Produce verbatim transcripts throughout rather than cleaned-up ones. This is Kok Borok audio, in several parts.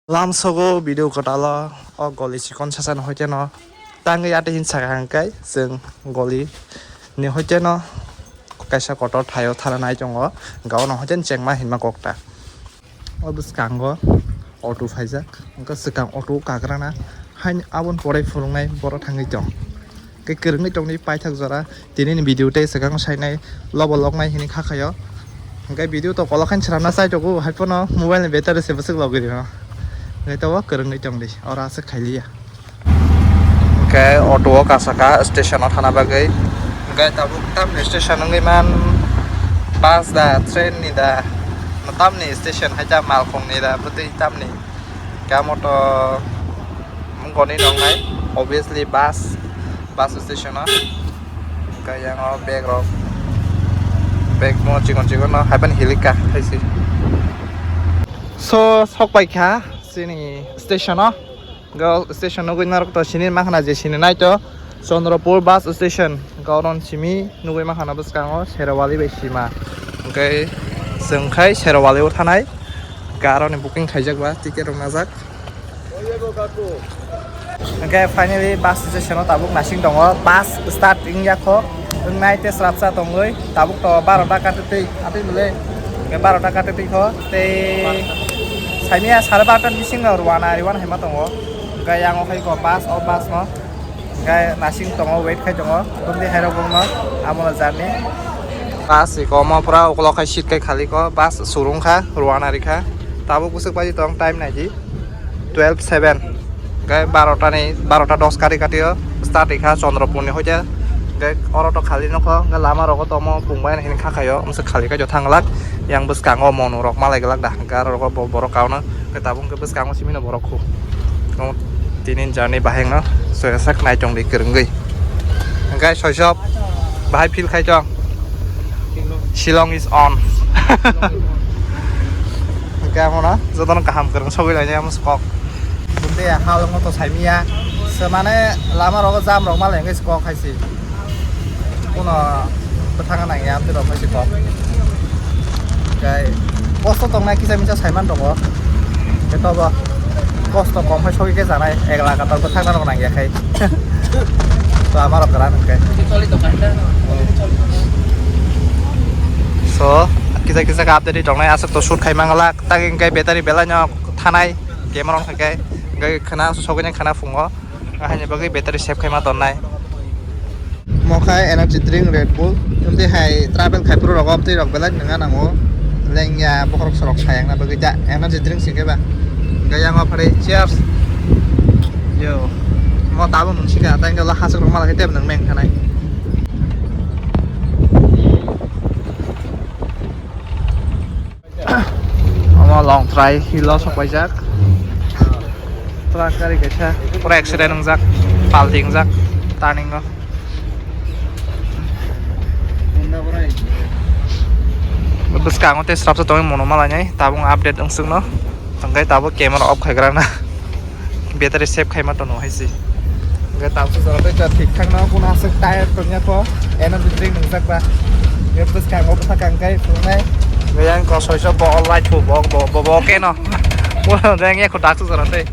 Lamsogo video kwtalo o goli chikon sasano hoiteno tangwi ate hin saka hwnkhe chwng goli ni hoiteno kaisa kotor thaio thana nai tongo, hwnkhe ono hoiteno chengma hinma kokta. O bwskango auto phaijak, hwnkhe swkang auto kakrana haino aboni pore phunuknai borok thangwi tong. Khe kwrwngwi tongdi paithak jora. Tini ni video tei swkang sainai lobo loknai hini kha khaio. Hwnkhe video to kolokhain swnamna chai tongo, hai phano mobile ni battery se bwswk logwi rino. Hwnkhe to kwrwngwi tongdi, oro aswk khailiya. Hwnkhe auto o kasaka station o thana bagwi. Hwnkhe tabuk tamni station wngwi man bus da, train ni da, tamni station hai ta malkhung ni da, bwtwi tamni. Kamo to mungkoni nongnai, obviously bus, bus station o. Hwnkhe yang o bag rok, bag mo chikon chikon no, hai phano hilika hai se. So, sok pai kha chini station o. Go station nugwi norok to sini makhna je sini nai to Chandrapur bus station. Goron simi nugwi makhna bwskango Sherwali bai sima. Hwnkhe chwng khai Sherwali o thanai. Garoni booking khaijak ba, ticket rok najak. Hwnkhe finally bus station o tabuk nasing tongo. Bus start wngya kho. Wngnai tei swrapsa tongwi. Tabuk to barota kate tei, atwi bwle. Hwnkhe barota kate tei kho. Tei saimia sare barota ni bisingo rwana riwan haima tongo. Hwnkhe yang o khai kho bus, o bus no. Hwnkhe nasing tongo, wait khai tongo. Bumdi hairok bumno, amo no journey. Bus iko omo pura ukolok khai seat khai khali kho. Bus surung kha, rwana rikha. Tabuk bwswk pai tong, time naidi. Twelve seven. Hwnkhe barota ni, barota dos kari kati o start rikha Chandrapur ni hoite. Hwnkhe oro to khali nokho, hwnkhe lama rogo to omo pungbai hini kha khaio, omsa khali kaijo thanglak. Yang bwskango mono rok malai glak da, hwnkhe aro rogo bo-, borok kauna. Hwnkhe tabuk hwnkhe bwskango simi no borok khu. Tini journey bahai no soisak nai tongdi kwrwngwi. Hwnkhe soisop bahai feel khai tong. Shillong is on. Hwnkhe amo no jotono kaham kwrwng sogwi lainai amo se kok. Bunte halongo to saimiya. Se mane lama rogo jam rok malai hwnkhe se kok hai se. Kuno bwthang nang ya amtwi rok hai se kok. Kai kosto tongnai kisa misa saiman tongo. Khe tobo kosto kom hai sogwi khe janai, ek lakh atal bwthang nang ya khai. To amaro kwran hwnkhe. So, kisa kisa khe update tongnai, aswk to shoot khai manglak, tagi hwnkhe battery belai no thanai, camera on khai khai, hwnkhe khwna sogwi nai khwna phungo, haini bagwi battery save khai ma tonnai. Mo khai energy drink Red Bull, tei hai travel khai phuru rogo tei rok belai nwnga nango, lengya bokhorok sorok sayang na bagwi ja energy drink singkhe ba, hwnkhe yang o phari cheers. Yo, mo tabuk nung sika, tei hwnkhe hasik rok mala khe tebo nung meng thanai. Omo Longtrai hill o sok paijak. Truck gari kaisa pura accident wngjak, palti wngjak turning o. Bwskango tei swrapsa tongwi mono malainai, tabuk update wngsukno. Tongkhe tabuk camera off khaigrana. Battery save khaima tono hai se. Hwnkhe tabuk jora tei jora thik thangno, kuno aswk tire tongya kho, energy drink nwngjak ba. Hwnkhe bwskango bwthak kang kai phunuknai. Hwnkhe yang kosoi so bo light bo, bo, bo, bo, bo keno. Bo deng ya kho tabuk jora tei.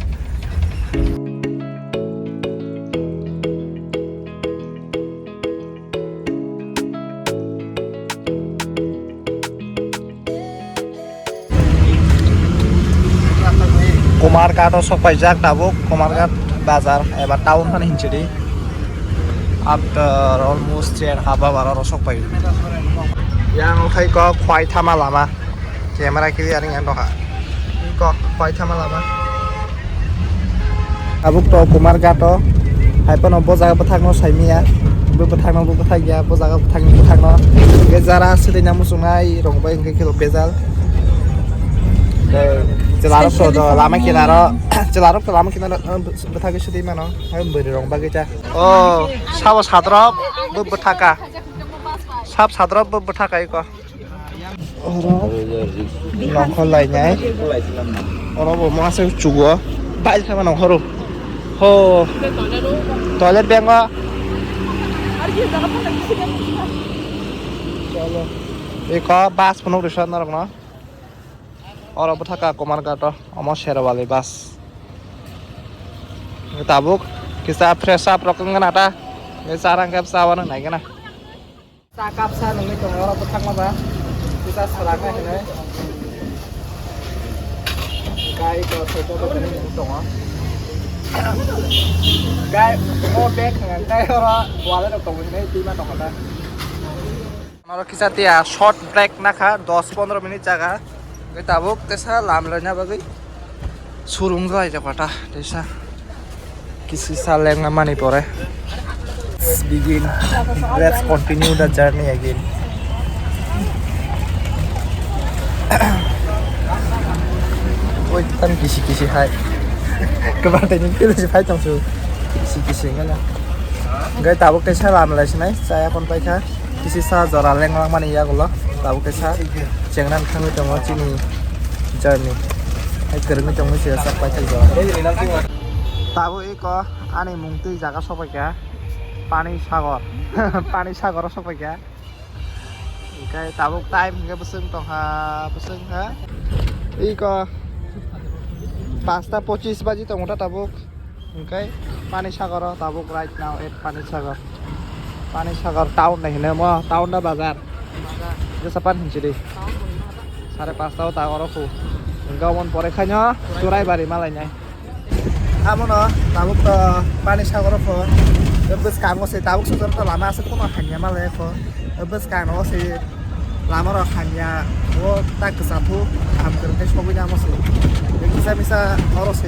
Kumarghat o sok paijak tabuk, Kumarghat bazar eba town phano hinchidi. After almost three and half hour oro sok pai. Yang khai kok Khwaithama lama. Camera clear wngya nokha. Kok Khwaithama lama. Tabuk to Kumarghat o. Hai phano bo jaga bwthakno saimiya. Bo bwthakno bo bwthakya, bo jaga bwthakni bwthakno. Hwnkhe jara swtwi na muchungnai rok bai hwnkhe khe bejal. Tei chwla rok to lama kinaro, chwla rok to lama kinaro, bwthagwi swtwi mano. Hai bwrwi rok bagwi ta. O, sabo sadrop bo bwthaka. Sab sadrop bo bwthaka iko. Oro nongkhor lainai. Oro bo masa chugo. Bail kama nongkhoro. Ho. Toilet bengo. Chalo. Eko bus phunuk rwsa norokno. Oro bwthaka Kumarghat o, omo Sherwali bus. Tabuk kisa fresh up rok wngna ta. Charang khe cha uanw naikhe na. Cha cup sa nungwi tongo oro bwthakma ba. Kisa swlangna hinwi. Gai to soito to tini nung tongo. Gai mo bag nang gai oro wale rok tongo hinwi twi ma tongo ta. Oro kisa tiya short break nakha dos pondro minute jaga. Gai tabuk tesa lam rwna bagwi. Surung jai jak kota tesa. Kisi sa lengna mani pore. Let's begin. Let's continue the journey again. Oi, tan kisi kisi hai. Kebang tadi kisi hai tong su. Kisi kisi ngana. Gai tabuk tesa lam lai sinai, saya kon paikha. Kisi sa jora leng langmani yagulo, tabuk kaisa chengna thangwi tongo chini journey. Hai kwrwngwi tongwi se sak paithak jora. Tabuk eko ani mungtwi jaga sopaikha Pani Sagor. Pani Sagor o sopaikha. Hingke tabuk time hingke bwswng tongkha, bwswng ha. Eko pasta pochis baji tongo ta tabuk. Hingke Pani Sagor o tabuk right now at Pani Sagor. Pani Sagor town nai hino mo, town da bazar. Jesa pan hinchiri. Sare pasta o ta oro khu. Hingke omon pore khaino Churaibari malai nai. Abono tabuk to Pani Sagor o pho. Bwskango se tabuk sojor to lama aswk kono hanya malai kho. Bwskango se lama rok hamya, o tak kwchaphu, ham kwrwng khe sogwi namo se. Kisa misa oro se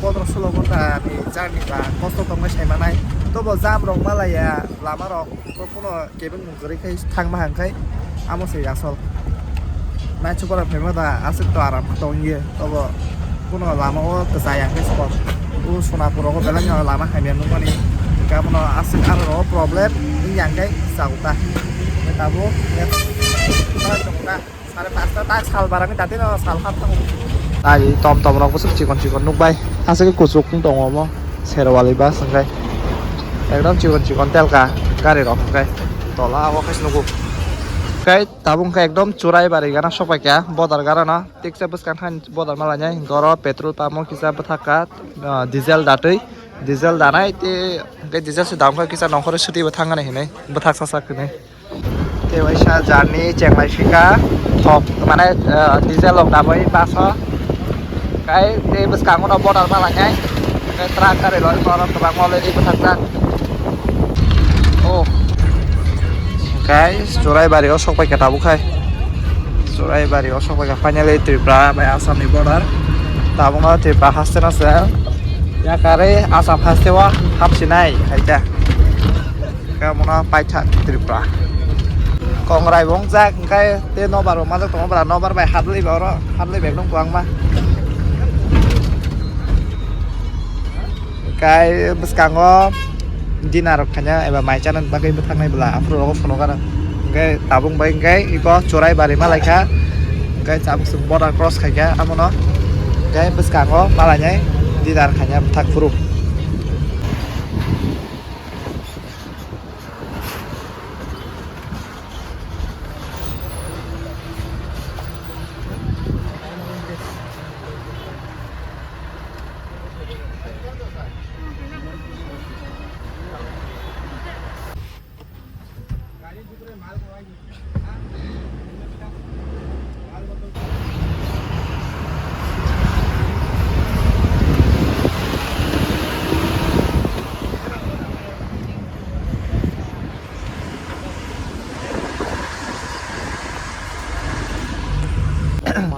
pondro solo ghonta ni journey ba kosto tongwi sai manai. Tobo jam rok malaya lama rok, to kuno kebeng mung kwrwi khai thangma hang khai amo se asol. Nai chukora phaima da aswk to aram tong ye, tobo kuno lama o kwchai ang khe spot. O Sonapur rogo belai no lama hamya nukmani. Hingke abono aswk aro rogo problem wngya hingke chauta. Tabuk next sare pasta tak sal barani dati no sal khat thango. Ai tom tom rok bwswk chikon chikon nukbai. Aswk kuchuk wng tongo omo Sherwali bus hingke. Ekdom chikon chikon telka gari rok hingke. Tola o khe nugo. Hingke tabuk hingke ekdom Churaibari gana sokpaikha border gana no. Teksa bwskang thani bodol malainai, hingke oro petrol pump o kisa bwthakha, ah, diesel datwi, diesel danai tei hingke diesel se dam khe kisa nongkhorwi swtwi bo thangani hinwi bwthaksa sak hinwi. Tei waisa journey chenglai phika thok mane, ah, diesel rok dabwi bus o kai tei bwskango no bodol malainai. Hingke truck gari rok oro kwbangma already bwthakjak. Oh. Hingke Churaibari o sokpaikha tabuk hai. Churaibari o sokpaikha finally Tripura bai Assam ni border. Tabuk no Tripura haste no se. Yakari Assam haste o hapsinai hai khe. Hingke omo no paithak Tripura. Kongrai bo wngjak hingke tei nobar bo majak tongo bwla nobar bai hatlwi ba oro. Hatlwi bag nung kwbangma. Kai bwskango dinner rok khaina eba mai chana bagwi bwtharnai bwla aphuru rogo phunukgana. Hingke tabuk bai hingke iko Churaibari malaikha. Hingke tabuk chwng border cross khaikha amono. Hingke bwskango malainai dinner khaina bwthak phuru.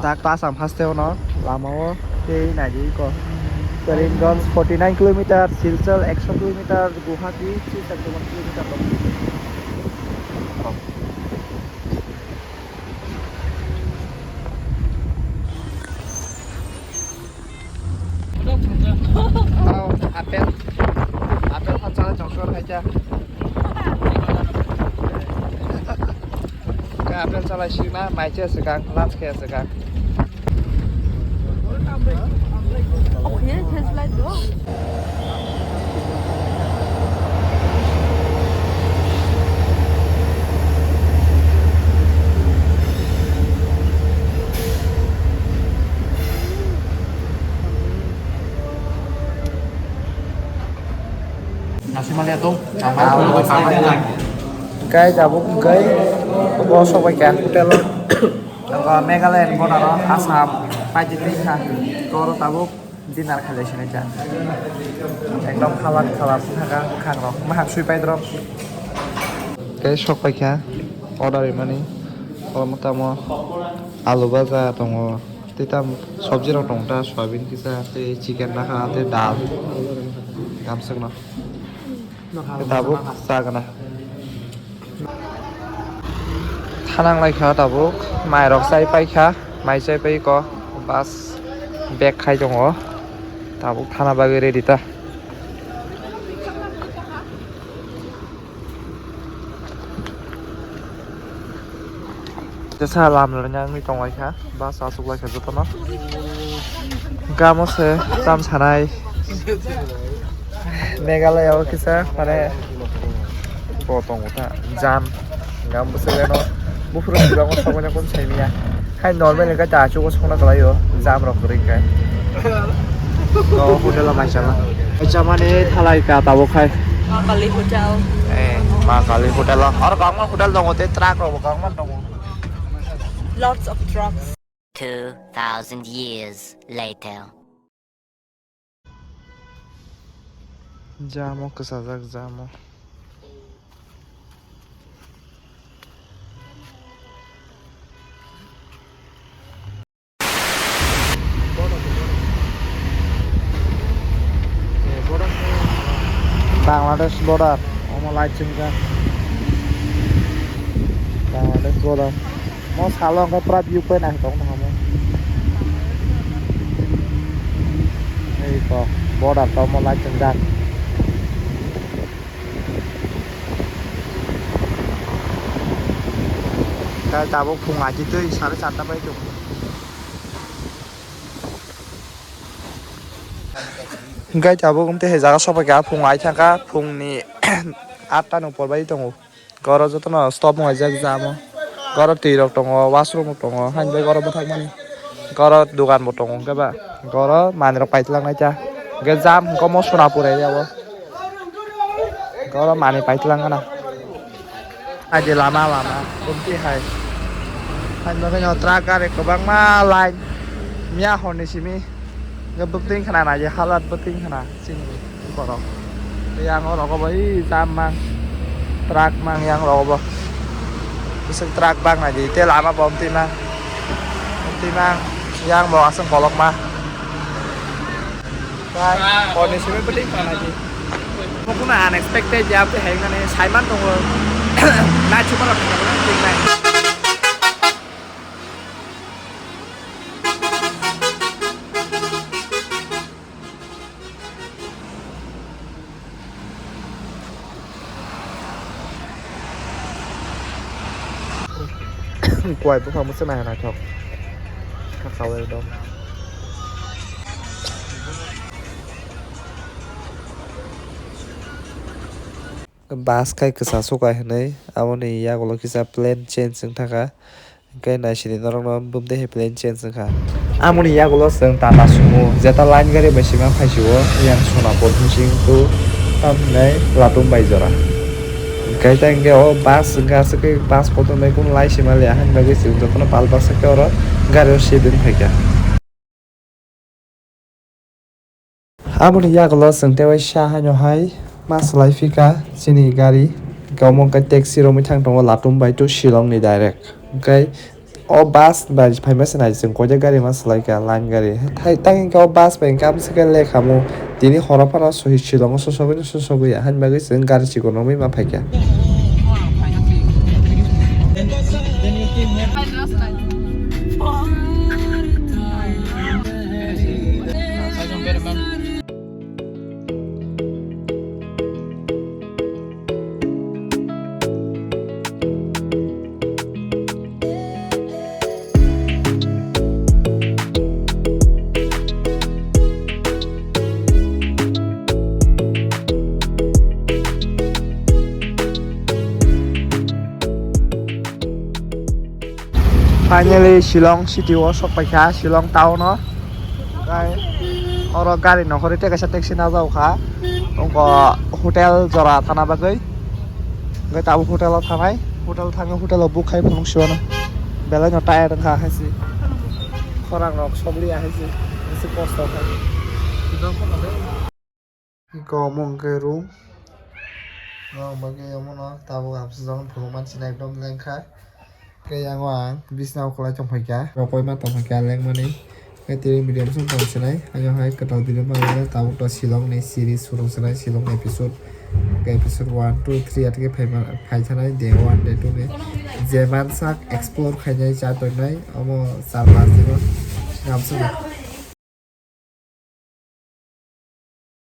Tak ta Assam haste ono lama o tei naidi ko. Karimganj forty nine kilometer, Silchar ekso kilometer, Guwahati three seventy one kilometer. Tao apple, apple pha chala chongchor hai kya. Ka apple chala sina mai che se kang, lunch khe se kang. Guys, abo guys, bo sobai kha hotel o. Abo Meghalaya ni border o Assam paiti twi kha. Toro tabuk dinner khailai sinai kha. Ekdom khabar khabar thaka khang rok mahak sui pai drop. Tei sok pai kha order rimani. Omo tamo alu baja tongo. Tei tam sobji rok tongo ta, soyabin kisa, tei chicken rakha, tei dal. Kamswkno. Tei tabuk chagana. Thanang lai kha tabuk. Mai rok chai pai kha. Mai chai pai ko. Bas bag khai tongo. Tabuk thana bagwi ready ta. Tesa lam rwna wngwi tong lai kha, bus achuk lai kha jotono. Gamo se tam sanai. Meghalaya o kisa mane bo tongo ta jam. Gam bwswk eno buphuru kwbangma sokmani kun saimanya. Hai normal hwnkhe ta achugo songna kwlaio, jam rok kwrwi khe. O hotel o mai chama. Mai chamani thalai ka tabuk khai. Ma Kali Hotel. Eh, Ma Kali Hotel o. Oro kwbangma hotel tongo, tei truck rok bo kwbangma tongo. Lots of trucks. Two thousand years later. Jamo kwchajak jamo. Bangladesh border, omo light chwngjak. Bangladesh border. Mo salo hwnkhe pura view point ang tong tongmo. Ei to border to mo light chwngjak. Khe tabuk phung aitwi twi sare charta bai tongo. Hwnkhe tabuk tei hai jaga sokphaikha phung aithaka phungni atta ni upor bai tongo. Oro jotono stop wnglaijak jamo. Oro twi rok tongo, washroom rok tongo, haini bagwi oro bwthakmani. Oro dogan bo tongo hwnkhe ba. Oro manwi rok paitwlangnaikha. Hwnkhe jam hwnkhe omo Sonapur area o. Oro manwi paitwlangkha na. Aje lama lama, kumti hai. Haini bagwi no truck gari kwbangma line. Miya horni simi. Hwnkhe bwtwing khna naidi halat bwtwing khna. Chini borok. Yang oro obo, ee, jam mang. Truck mang yang oro obo. Bwswk truck bang naidi, tei lama bo omtwi mang. Omtwi mang. Yang bo aswk kolokma. Bai, hor ni simi bwtwing khna naidi. Bo kuno unexpected jam tei hai mane saiman tongo. Naisukma rok thangkhe bwtwing nai. Kuai buphang bwswk nai naithok. Sakao ekdom. Bus khai kwchasuk ai hwnwi aboni yagulo kisa plan change wng thangkha. Hwnkhe naisidi norokno bumtwi hai plan change wngkha. Amoni yagulo chwng Tata Sumo jeta line gari bai sima phaisio yang Sonapur bising tu tam hinai Latum bai jora. Hwnkhe tei hwnkhe o bus hwnkhe aswk khe bus kotor bai kunu lai sima liya, haini bagwi chwng jotono pal baksa khe oro gari o seat wng phaikha. Aboni yagulo chwng tei waisa haino hai ma swlai phika chini gari, hwnkhe omo wngkha taxi romwi thang tongo Latum bai to Shillong ni direct. Hwnkhe o bus bai phaima se nai chwng koide gari ma swlai kha, line gari. Hai, tei hwnkhe o bus bai hwnkhe amswk khe lekhamu tini horo phano sohi Shillong o sosogwi no sosogwi ya, haini bagwi chwng gari chikon romwi ma phaikha. Finally, Shillong city o sok paikha, Shillong town o. Tei oro gari nokhorwi tei kaisa taxi najao kha. Wngkha hotel jora thana bagwi. Hwnkhe tabuk hotel o thanai. Hotel thangwi hotel o book khai phunuk siwano. Belai no tired wngkha haisi. Khorang rok sobriya haisi. Haisi kosto kha. Iko omo hwnkhe room. Norok bagwi omono tabuk hamsajak phunuk mansinai ekdom lengkha. Tei yango ang bisna ukulai tongphaikha, rokoi ma tongphaikha lengmani. Tei tini video bwswk tong sinai, ayang hai kwtal video ma tabuk to Shillong ni series surung sinai, Shillong episode, episode one, two, three atike phai ma-, phai sanai, day one, day two ni. Je mansak explore khainai cha tongnai, omo char panch dino swnam swnam.